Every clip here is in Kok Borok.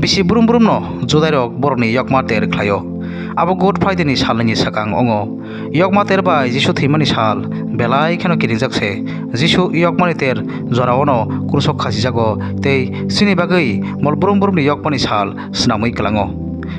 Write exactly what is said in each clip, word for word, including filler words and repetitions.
Bisi brum brumno Judairok borokni yokma ter khlaio. Abo Good Friday ni salnwini swkang wngo. Yokma ter bai Jisu thwimani sal belai kheno kiringjak se. Jisu yokmani ter jorao'-no krusok khasijago tei chini bagwi mol brum brumni yokmani sal swnamwi kwlango.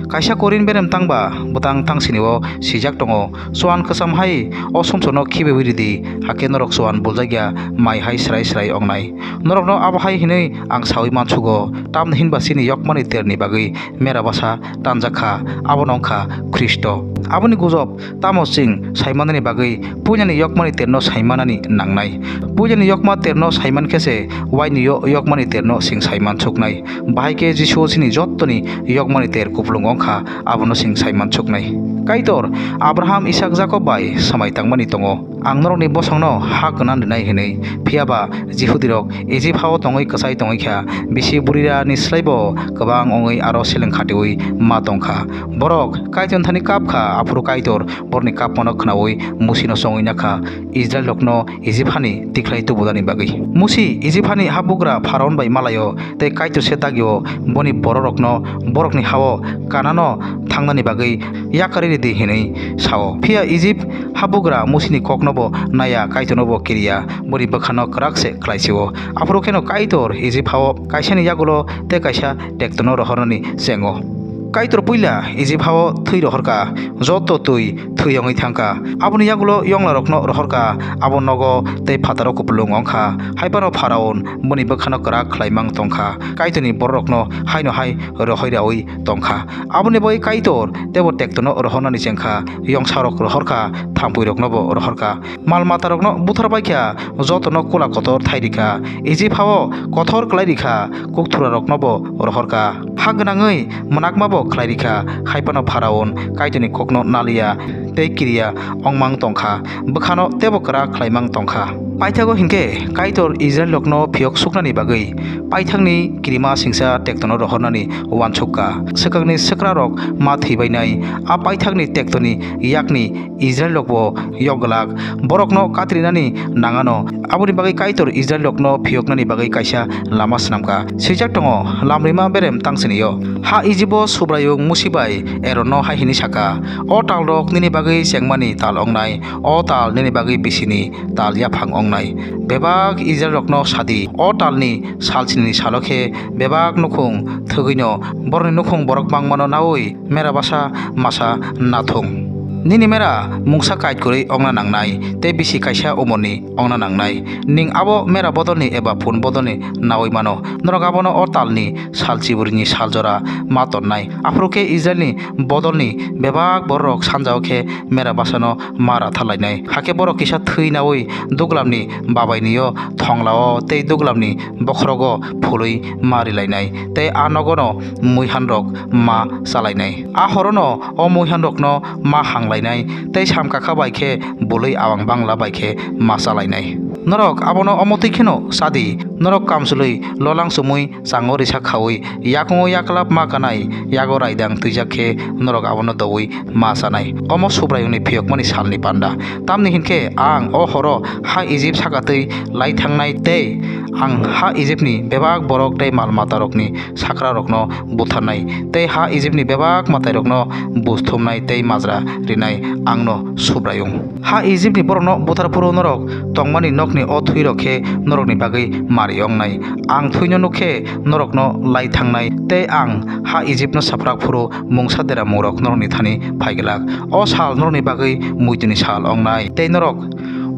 Kaisa Korin berem tangba bwtang tangsinio swijak tongo, "Chuan kwcham hai o sumsokno khibiwi ridi, hakhe norok chuan buljak ya mai hai srai srai wngnai." Norokno abo hai hwnwi ang saui mansugo, tamni hinba chini yokmani terni bagwi mera bwsa tanjak kha, abono wng kha Khristo. Aboni gujob tamo chwng saimanani bagwi puilani yokmani terno saimanani nangnai? Puilani yokma terno saiman khe se waini yo-, yokmani terno chwng saiman suknai. Bahai khe Jisu chini jottoni yokmani ter kupulung wng kha, abono chwng saiman suknai. Kaitor Abraham, Isak, Jakob bai swmai tangmani tongo, "Ang norokni bosongno ha kwnan rinai," hwnwi. Phiya ba Jihudirok Ijip hao tongwi kwchai tongwi kha, bisi bwrwirani slaibo kwbang wngwi aro seleng khatiui ma tong kha. Borok Kaitorni thani kap kha, aphuru Kaitor borokni kapmano khnaui Musino chongwi na kha, Israilrokno Ijip hani tikhlai tubunani bagwi. Musi Ijip hani habugra Pharaon bai malaio, tei Kaitor se dagio boni bororokno borokni hao Kanano thangnani bagwi yakarwi ridi hwnwi sao. Phiya Ijip habugra Musini koknobo naiya, Kaitornobo kiriya, boni bwkhano kwrak se khlaisio. Aphuru kheno Kaitor Ijip hao kaisani yagulo tei kaisa tektono rohornani chengo. Kaitor puila Ijip hao thwi rohor kha, joto twi thwi wngwi thang kha. Aboni yagulo yonglarokno rohor kha, abo nogo tei phataro kupulung wng kha. Hai phano Pharaon boni bwkhano kwrak khlaimang tong kha, Kaitorni bororokno haino hai rohoi raui tong kha. Aboni bagwi Kaitor teibo tektono rohornani cheng kha, yongsarok rohor kha, thampuiroknobo rohor kha. Mal matarokno buthar bai kha, jotono kula kotor thai ri kha, Ijip hao kothor klai ri kha, kukthuraroknobo rohor kha. Ha gwnangwi mwnakmabo khlai ri kha, hai phano Pharaon Kaitorni kokno naliya tei kiriya wngmang tong kha, bwkhano teibo kwrak khlaimang tong kha. Paithago hinkhe Kaitor Israilrokno phiyok suknani bagwi paithakni kirima singcha tektono rohornani uansuk kha. Swkangni swkrarok ma thwibainai, a paithakni tektoni yakni Israilrokbo yok glak, borokno katrinani nangano. Aboni bagwi Kaitor Israilrokno phiyoknani bagwi kaisa lama swnam kha. Swijak tongo, Lamrima berem tangsinio, ha Ijibo Subraiyung Musi bai Eronno hai hwnwi sa kha, "O talrok nini bagwi chengmani tal wngnai, o tal nini bagwi bisini tal yaphang wngnai." Bebak Israilrokno sa di, o talni salsinini salo khe bebak nukhung thwgwino borokni nukhung borok bangmano naui mera bwsa masa nathung. Nini mera mungsa kait kwrwi wngna nangnai tei bisi kaisa umorni wngna nangnai. Ning abo mera bodolni eba phun bodolni naui mano. Norok abono o talni sal chiburini sal jora ma tonnai. Aphuru khe Israilni bodolni bebak bororok sanjao khe mera bwsano ma ratha lainai. Hakhe borok kisa thwi naui duglamni babainio thonglao tei duglamni bokhorogo phului ma rilainai tei a nogono muihanrok ma chalainai. A horono o muihanrokno ma hanglainai tei samkakha bai khe bului awang bangla bai khe ma chalainai. Norok abono omo twi kheno cha di, norok kamchwlwi lolang chumui chango risa khaui, yakungo yaklap ma kanai, yago raidang twijak khe norok abono doui ma chanai. Omo Subraiyungni phiyokmani salni panda. Tamni hinkhe ang o horo ha Ijip saka twi lai thangnai tei ang ha Ijipni bebak borok tei mal matarokni sakrarokno butharnai tei ha Ijipni bebak mwtairokno bus thumnai tei majra rinai angno Subraiyung. Ha Ijipni borokno buthar phuru norok tongmani nokni o thwirok khe norokni bagwi mari wngnai. Ang thwino nuk khe norokno lai thangnai tei ang ha Ijipno saprak phuru mungsa deramungrok norokni thani phai glak. O sal norokni bagwi muituni sal wngnai tei norok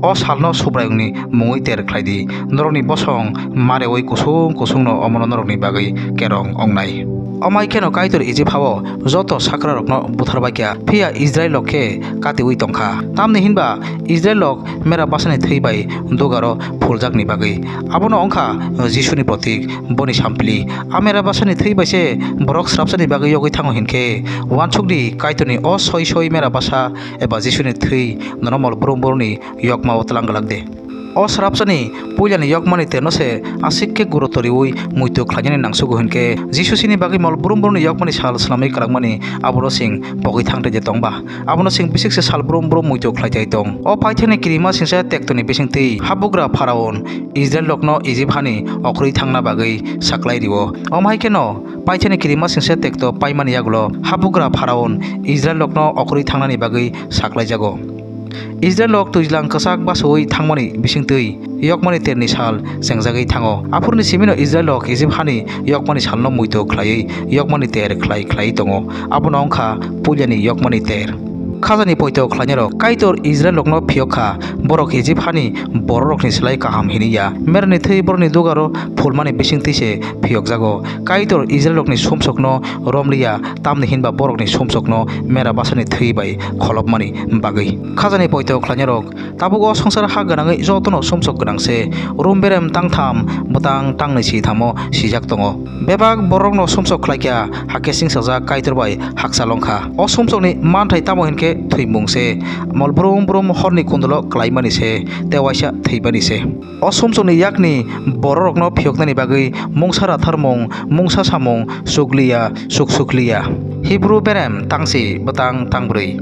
o salno Subraiyungni mungwi ter khlai di. Norokni bosong mareui kusung kusungno omono norokni bagwi kerong wngnai. Omai kheno Kaitor Ijip hao joto sakrarokno buthar bai kha, phiya Israilrok khe katiui tong kha. Tamni hinba Israilrok mera bwsani thwi bai dugaro phuljakni bagwi. Abono wng kha Jisuni protik, boni sampli. A mera bwsani thwi bai se borok srapsani bagwi yogwi thango hinkhe, uansuk di, Kaitorni o soi soi mera bwsa eba Jisuni thwi nono mol brum brumni yokmao tlang glak de. O srapsani puilani yokmani terno se aswk khe guruto riui muitu khlainani nangsugo hwn khe, Jisu chini bagwi mol brum brumni yokmani sal swnamwi kwlangmani abono chwng pogwi thangtwi de tongba? Abono chwng bisik se sal brum brum muitu khlai tei tong. O paithakni kirima singsa tektoni bisingtwi habugra Pharaon Israilrokno Ijip hani okrwi thangna bagwi saklai rio. Omo hai kheno paithakni kirima singsa tekto paimani yagulo habugra Pharaon Israilrokno okrwi thangnani bagwi saklaijago. Israilrok twijlang kwchak basaui thangmani bisingtwi yokmani terni sal chengjagwi thango. Aphuruni simino Israilrok Ijip hani yokmani salno muitu khlaiwi yokmani ter khlai khlaiwi tongo. Abono wngkha puilani yokmani ter. Khajani poito khlainairok, Kaitor Israilrokno phiyok kha, borok Ijip hani bororokni slai kaham hini ya. Merani thwi borokni dugaro phulmani bisingtwi se phiyokjago. Kaitor Israilrokni sumsokno romliya, tamni hinba borokni sumsokno mera basani thwi bai kholopmani bagwi. Khajani poito khlainairok, tabuk o swngchar ha gwnangwi jotono sumsok gwnang se, rum berem tangtham bwtang tangnwi si thamo sijak tongo. Bebak borokno sumsok khlaikha, hakhe singsajak Kaitor bai hakchal wngkha. O sumsokni manthai tamo hinkhe thwimung se, mol brum brum horni kundulo klaimani se, tei waisa thwibani se. O sumsokni yakni bororokno phiyoknani bagwi mungsa ratharmung, mungsa samung, chukliya, chuksukliya. Hibru berem tangsi bwtang tangbrwi.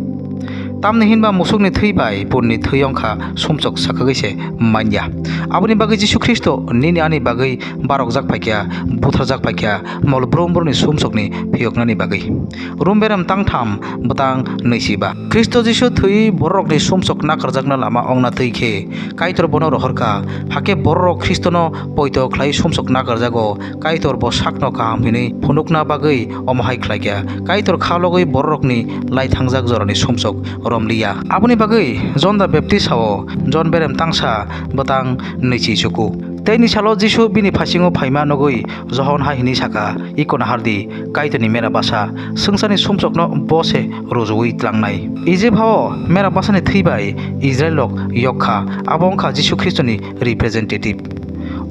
Tamni hinba musukni thwi bai punni thwi wngkha sumsok sakhagwi se manya. Aboni bagwi Jisu Khristo nini ani bagwi barokjak phaikha, butharjak phaikha, mol brum brumni sumsokni phiyoknani bagwi. Rum berem tangtham bwtang nwi si ba. Khristo Jisu thwi bororokni sumsok nakarjakna lama wngna twi khe Kaitor bono rohorkha, hakhe bororok Khristono poito khlai sumsok nakarjago, Kaitor bo sakno kaham hinwi phunukna bagwi omo hai khlaikha, Kaitor kha logwi bororokni lai thangjak jorani sumsok romliya. Aboni bagwi Jon da Baptist sao, Jon berem tangsa bwtang nwi si chuku. Teini salo Jisu bini phasingo phaima nugwi Johon hai hwnwi saka, "Iko nahardi, Kaitorni mera basa, swngcharni sumsokno bo se rujuui tlangnai." Ijip hao mera basani thwi bai Israilrok yok kha, abo wng kha Jisu Khristoni representative.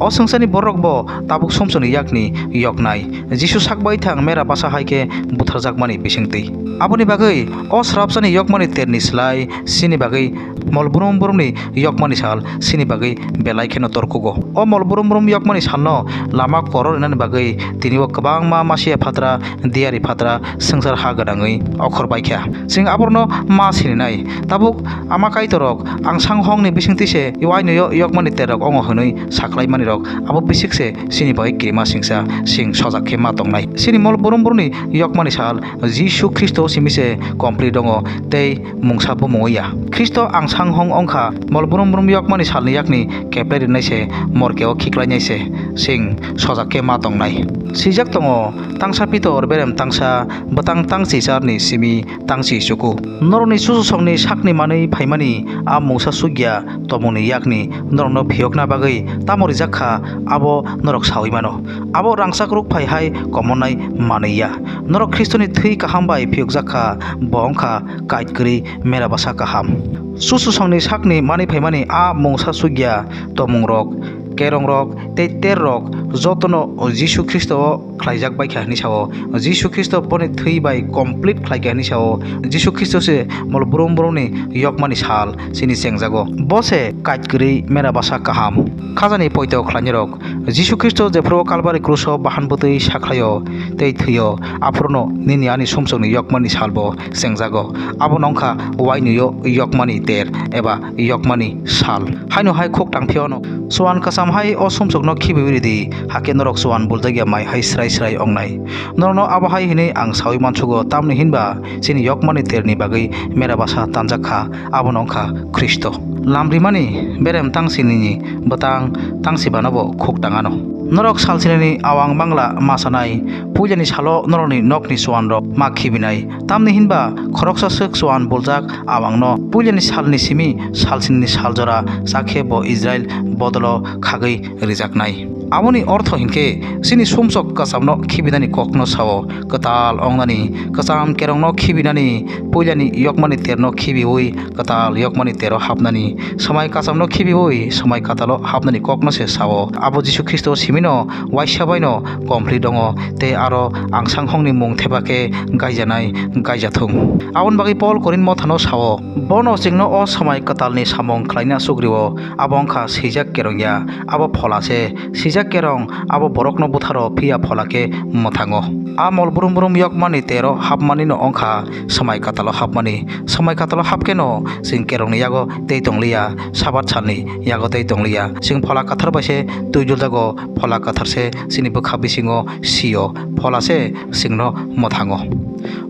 O swngcharni bororokbo tabuk sumsokni yakni yoknai, Jisu sak baithang mera basa hai khe butharjakmani bisingtwi. Aboni bagwi o srapsani yokmani terni slai chini bagwi mol brum brumni yokmani sal chini bagwi belai kheno torkugo. O mol brum brum yokmani salno lama koro rinani bagwi tini o kwbangma masiya phatra, diyari phatra, swngchar ha gwnangwi okhor baikha. Chwng aborno ma sininai. Tabuk ama Kaitorrok, ang sanghongni bisingtwi se uainwi o yokmani terrok ongo hwnwi saklaimanirok abo bisik se chini bagwi kirima singsa, chwng sojak khe ma tongnai. Chini mol brum brumni yokmani sal Jisu Khristo simi se complete wngo tei mungsa bumung ya. Khristo ang sanghong wngkha, mol brum brum yokmani salni yakni keplai rinai se, morkeo khiklainai se, chwng sojak khe ma tongnai. Swijak tongo, tangsa Pitor berem tangsa, bwtang tangsi charni simi tangsi chuku. Norokni chuchusongni sakni manwi phaimani a mungsa sugya tomungni yakni norokno phiyokna bagwi tamo rijak kha, abo norok saui mano. Abo rangchak ruk phai hai komornai manwi ya. Norok Khristoni thwi kaham bai phiyokjak kha, bo wng kha kait kwrwi mera bwsa kaham. Chuchusongni sakni manwi phaimani a mungsa sugya tomungrok, kerongrok tei terrok jotono Jisu Khristo o khlaijak bai kha hwnwi sao. Jisu Khristo boni thwi bai complete khlai kha hwnwi sao. Jisu Khristo se mol brum brumni yokmani sal chini chengjago. Bo se kait kwrwi mera bwsa kaham. Khajani poito khlainirok. Jisu Khristo jephru Kalbari kruso bahan bwtwi sakhlaio tei thwio, aphurno nini ani sumsokni yokmani salbo chengjago. Abo wng kha uainwi o yokmani ter eba yokmani sal. Haino hai khuk tang phiyano, chuan kwcham hai o sumsokno khibiui ridi, hakhe norok chuan buljak ya mai hai srai srai wngnai. Norokno abo hai hwnwi ang saui mansugo, tamni hinba chini yokmani terni bagwi mera bwsa tanjak kha. Abono wng kha Khristo. Lamrimani berem tangsinini bwtang tangsibano bo khuk tangano. Norok salsinini awang bangla ma sanai, puilani salo norokni nokni chuanrok ma khibinai. Tamni hinba khoroksa swk chuan buljak awangno puilani salni simi salsinini sal jora chakhe bo Israil bodolo khagwi rijaknai. Aboni ortho hinkhe chini sumsok kwchamno khibinani kokno sao, kwtal ongnani, kwcham kerongno khibinani, puilani yokmani terno khibiwi kwtal yokmani tero hapnani, swmai kwchamno khibiwi swmai kwtalo hapnani kokno se sao. Abo Jisu Khristo simino waisa baino complete wngo, tei aro ang sanghongni mung theba khe gaijanai gaijathung. Aboni bagwi Pol Korinth mothano sao, bono chwngno o swmai kwtalni samung khlaina sugrio, abo wngkha swijak kerong ya, abo phola se. Swijak kerong abo borokno butharo, phiya phola khe mwthango. A mol brum brum yokmani tero hapmanino wngkha swmai kwtalo hapmani. Swmai kwtalo hapkheno chwng kerongni yago tei tongliya, Sabat salni yago tei tongliya. Chwng phola kwthar bai se twijuljago, phola kwthar se chini bwkha bisingo sio, phola se chwngno mwthango.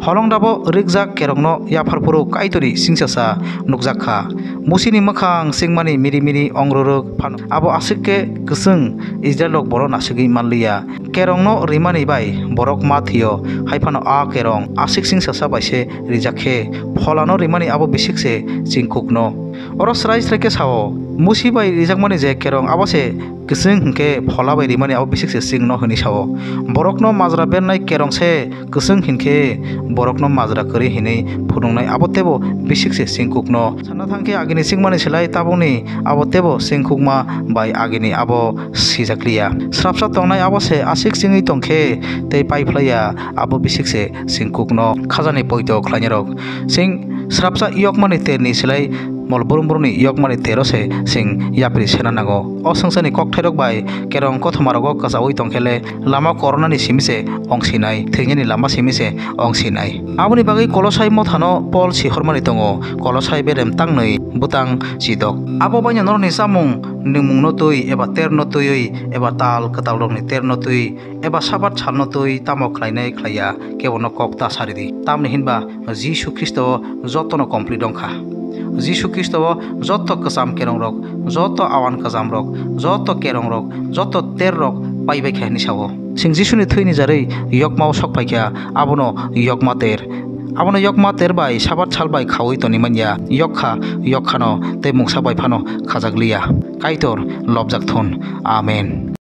Holongdabo rikjak kerongno yaphar phuru Kaitorni singsasa nukjak kha. Musini mwkhang chingmani miri miri ongrwrwk phano abo aswk khe kwchwng Israilrok bono nasugwi manliya. Kerongno rimani bai borok ma thwio, hai phano a kerong aswk singsasa bai se rijak khe, pholano rimani abo bisik se chingkukno. Oro srai srai khe sao, Musi bai rijakmani je kerong abo se kwchwng hinkhe phola bai rimani abo bisik se chwngno hwnwi sao. Borokno majra bernai kerong se kwchwng hinkhe borokno majra kwrwi hinwi phunuknai abo teibo bisik se chwngkukno. Sana thangkhe agini chwngmani slai tabukni abo teibo chwngkukma bai agini abo sijakliya. Srapsa tongnai abo se aswk chwngwi tongkhe tei paiphlaiya abo bisik se chwngkukno khajani poito khlainarok. Chwng srapsa yokmani terni slai mol brum brumni yokmani tero se chwng yapri sena nango. O swngcharni kokthairok bai kerong kothomarogo kwchaui tongkhe le lama koronani simi se ongsinai, thwinani lama simi se ongsinai. Aboni bagwi Kolosai mothano Pol sihormani tongo, Kolosai berem tangnwi bwtang chidok. Abo baino norokni chamung nwngmungno twi eba terno twiwi eba tal kwtalrokni terno twi eba Sabat salno twi tamo khlainai khlaiya, kebono kok ta saridi. Tamni hinba Jisu Khristo o jotono complete wngkha. Jisu Khristo o joto kwcham kerongrok, joto awan kwchamrok, joto kerongrok, joto terrok paibai kha hinwi sao. Chwng Jisuni thwini jarwi yokmao sok phaikha, abono yokma ter. Abono yokma ter bai Sabat sal bai khaui toni manya, yokkha, yokkhano tei mungsa bai phano khajakliya. Kaitor lobjak thun. Amen.